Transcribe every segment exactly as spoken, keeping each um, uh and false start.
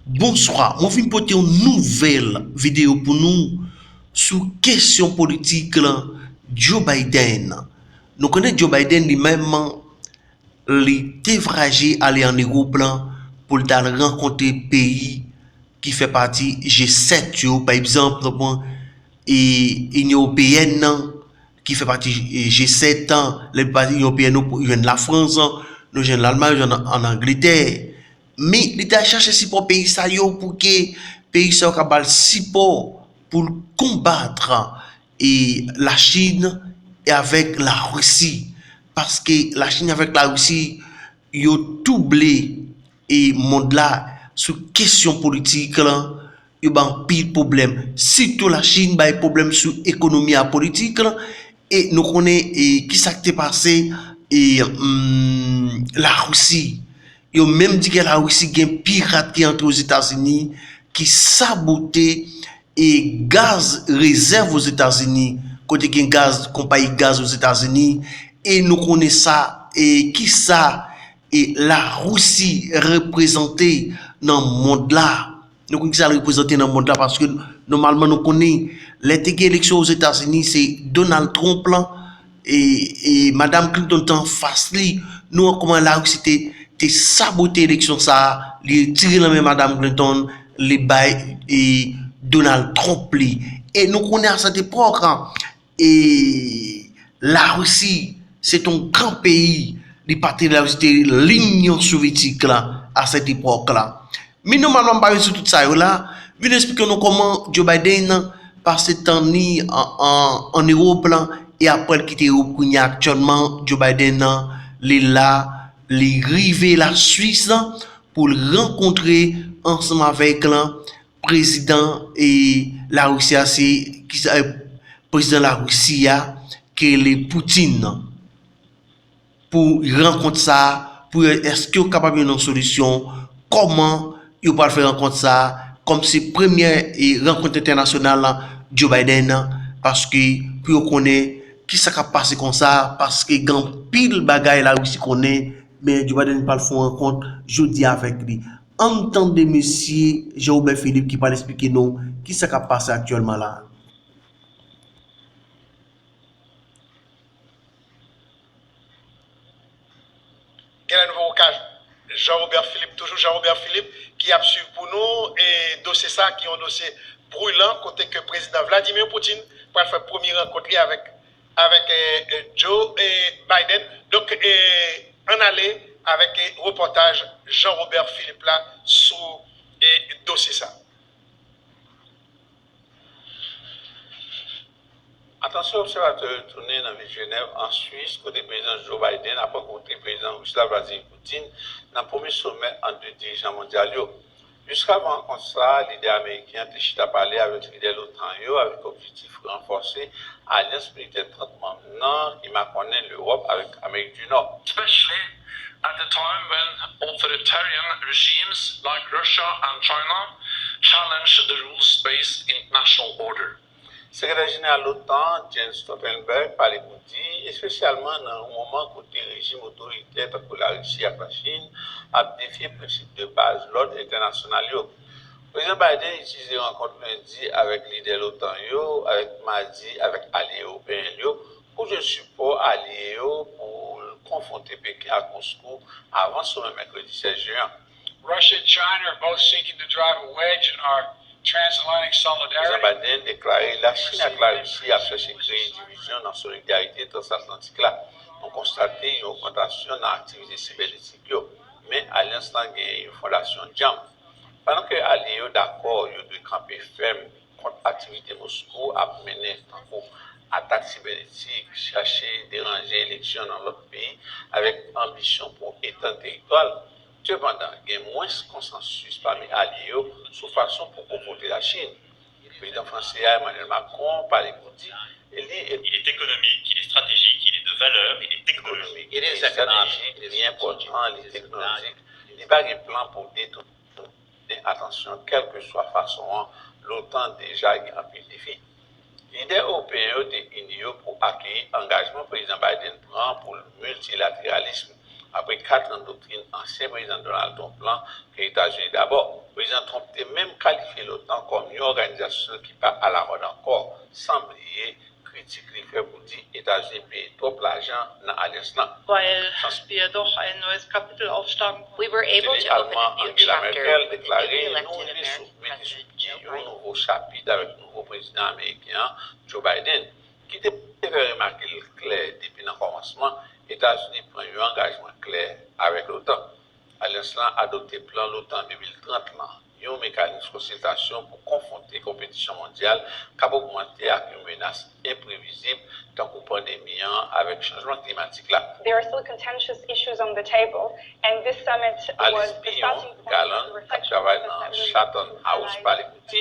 Bonswa, mwen vin pote yon nouvèl videyo pou nou sou kesyon politik lan Joe Biden. Nou konnen Joe Biden li menm, li te vwayaje ale ann Ewòp lan pou l t al rankontre peyi ki fè pati G sèt yo, pa egzanp, nou pran e, Inyon Ewopeyèn nan, ki fè pati e, G sèt an, lè pati Inyon Ewopeyèn, nou jwenn Lafrans, nou jwenn Lalmay, nou jwenn ann Angletè. Men, li t al chache sipò peyi sa yo pou ke peyi sa yo ka ba l sipò pou l konbat e, Lachin e avèk Larisi. Paske Lachin avèk Larisi, yo touble e, mond la sou kesyon politik lan, yo bay anpil pwoblèm. Sitou Lachin bay pwoblèm sou ekonomi a politik lan. E nou konnen e, ki sa k te pase e, hmm, Larisi. Yo menm di ke Larisi gen pirat ki antre Ozetazini, ki sabote e gaz rezèv Ozetazini, kote gen gaz, konpayi gaz Ozetazini, e nou konnen sa, e kisa e Larisi reprezante nan mond la. Nou konn kisa l reprezante nan mond la, paske nòmalman nou konnen lè te gen eleksyon Ozetazini, se Donald Trump lan e, e Madam Clinton te anfas li. Nou wè kòman Larisi te, te sabote eleksyon sa a, li retire nan men Madam Clinton, li bay e, Donald Trump li. E nou konnen a sèt epòk, e Larisi se t on gran peyi, li pa te Larisi, te Linyon Sovyetik la a sèt epòk la. Men nòmalman m pa vin sou tout sa yo la, vin eksplike nou kòman Joe Biden pase tan li an, an, ann Ewòp lan, e apre l kite Ewòp kounye a aktyèlman, Joe Biden li la, li rive Laswis pou l rankontre ansanm avèk lan prezidan e Larisi a, se kisa, e, prezidan Larisi a, ki rele Putin nan. Pou rankont sa a, pou yo, èske yo kapab jwenn yon solisyon, kòman yo pral fè rankont sa a, kòm se premyè e, rankont entènasyonal lan Joe Biden nan, paske pou yo konnen kisa k ap pase konsa, paske gen anpil bagay Larisi konnen, men Joe Biden pral fè yon rankont jodi avèk li. Ann tande mesye Jean Robert Philippe ki pral eksplike nou kisa k ap pase aktyèlman la. Gen la nouvo wokaj Jean Robert Philippe, toujou Jean Robert Philippe, ki ap swiv pou nou e dosye sa ki yon dosye brilan, kote ke prezidan Vladimir Putin pral fè premye rankont li avèk, avèk e, e, Joe e, Biden. Donk, e, ann ale avèk e, repòtaj Jean Robert Philippe la sou e, dosye sa. Atansyon obsèvatè yo tounen nan vil Jenèv, an Swis, kote prezidan Joe Biden ap rankontre prezidan ris la Vladimir Putin nan premye somè ant de dirijan mondyal yo. Jiskavan rankont sa a, lidè ameriken an te chita pale avèk lidè lotan yo avèk objektif ranfòse alyans militè trant manm nan ki makònen Lewòp avèk Amerik di Nò. Especially at a time when authoritarian regimes like Russia and China challenge the rules-based international order. Sekretè Jeneral lotan, Jens Stoltenberg, pale pou di, espesyalman nan yon moman kote rejim otoritè tankou Larisi ak Lachin ap defye prensip de baz lòd entènasyonal yo. Prezidan Biden itilize rankont lendi avèk lidè lotan yo, avèk madi avèk alye ewopeyen l yo, pou jwenn sipò alye yo pou l konfwonte Peken ak Moskou avan somè mèkredi sèz jen an. Russia and China are both seeking to drive a wedge in our transatlantic solidarity. Prezidan Biden deklare Lachin ak Larisi ap chèche kreye divizyon nan solidarite transatlantik la. Nou konstate yon ogmantasyon nan aktivite sibènetik yo, men alyans lan genyen yon fondasyon djanm. Pandan ke alye yo dakò yo dwe kanpe fèm kont aktivite Moskou ap mennen, tankou atak sibènetik, chache deranje eleksyon nan lòt peyi avèk anbisyon pou etann teritwa l, sepandan, gen mwens konsansis pami alye yo sou fason pou konfwonte Lachin. Prezidan franse a, Emmanuel Macron, pale pou di, li e Il est économique, il est stratégique, il est de valeur, il est technologique. Il est économique, li enpòtan, li teknolojik, li pa gen plan pou detounen atansyon, kèlkeswa fason an, lotan deja gen anpil defi. Lidè ewopeyen yo te ini yo pou akeyi angajman prezidan Biden pran pou miltilateralism apre kat an doktrin ansyen prezidan Donald Trump lan ke Etazini Dabò. Prezidan Trump te menm kalifye l'OTAN kòm yon òganizasyon ki pa alamòd ankò, san bliye kritik li fè pou di Etazini peye twòp lajan nan alyans lan. Weil wir doch ein neues Kapitel aufschlagen konnten. We were able to open a Jeneralman, new Angela chapter Merkel with the deklare newly nou elected rive sou American mete sou President pye Joe yon Biden. Nouvo chapit avèk nouvo prezidan ameriken an, Joe Biden, ki te fè remake l klè depi nan kòmansman Etazini pran yon angajman klè avèk l'OTAN. Alyans lan adopte plan l'OTAN de mil trant lan, yon mekanis konsiltasyon pou konfwonte konpetisyon mondyal k ap ogmante ak yon menas enprevizib tankou pandemi an avèk chanjman klimatik la. There are still contentious issues on the table, and this summit Alice was the Billon starting point Garland, of k ap reflection travay process nan that will Chatham lead to House allies pale pou di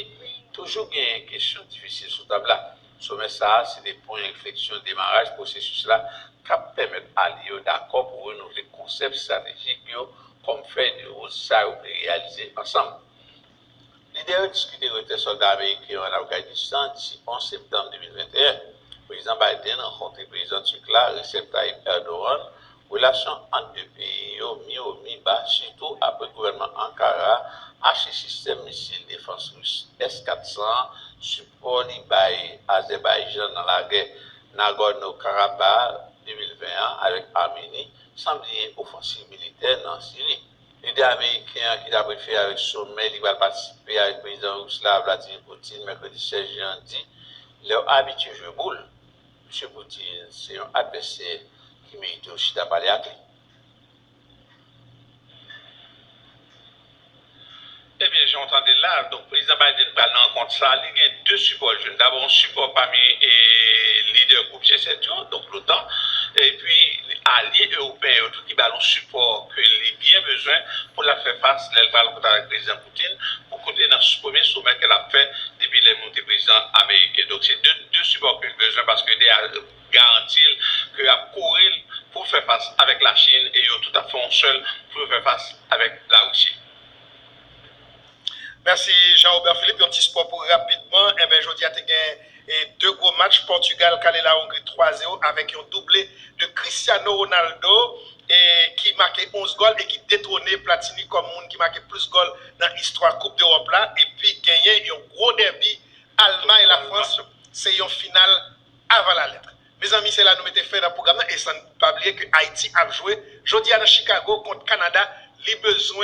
toujou genyen kesyon difisil sou tab la. Somè sa a se te pwen refleksyon demaraj pwosesis la k ap pèmèt alye yo dakò pou renouvle konsèp estratejik yo kòm fèy de wout sa yo vle reyalize ansanm. Lidè yo diskite retè sòlda ameriken yo ann Afganistan disi onz septanm de mil venteyen. Prezidan Biden rankontre prezidan tuk la, Recep Tayyip Erdogan. Relasyon ant de peyi yo mi wo mi ba, sitou apre gouvènman Ankara achte sistèm misil defans ris S kat san an, sipò li bay Azèbayjan nan lagè Nagorno-Karabakh de mil ven an avèk Armeni, san bliye ofansiv militè nan Siri. Lidè ameriken an ki t ap refere avèk somè li pral patisipe avèk prezidan ris la, Vladimir Putin, mèkredi sèz jen an di, lè w abitye jwe boul, Mesye Putin se yon advèsè ki merite w chita pale ak li. Ebyen, jan w tande l la, donk, Prezidan Biden pral nan rankont sa a, li gen de sipò l jwenn. Dabò, yon sipò pami e, lidè gwoup G sèt yo, donk l'OTAN, epi alye ewopeyen yo tou ki ba l yon sipò ke li byen bezwen pou l ap fè fas lè l pral rankontre avèk Prezidan Putin pou kote nan premye somè ke l ap fè depi lè l monte prezidan ameriken. Donk, se de, de sipò ke l bezwen paske de a garanti l ke y ap kouri l pou fè fas avèk Lachin e yo tout ap fè yon sèl pou yo fè fas avèk Larisi. Mèsi Jean Robert Philippe. Yon ti spò pou rapidman. Enben, jodi a te gen e, de gwo match. Pòtigal kale Lahongri twa zewo avèk yon double de Cristiano Ronaldo e, ki make onz gòl e ki detwone Platini kòm moun ki make plis gòl nan istwa Koup Dewòp la. Epi genyen yon gwo dèbi Almay Lafrans. Se yon final avalalèt. Mezanmi, se la nou mete fen nan pwogram nan e san n pa bliye ke Ayiti ap jwe jodi a nan Chicago kont Kanada. Li bezwen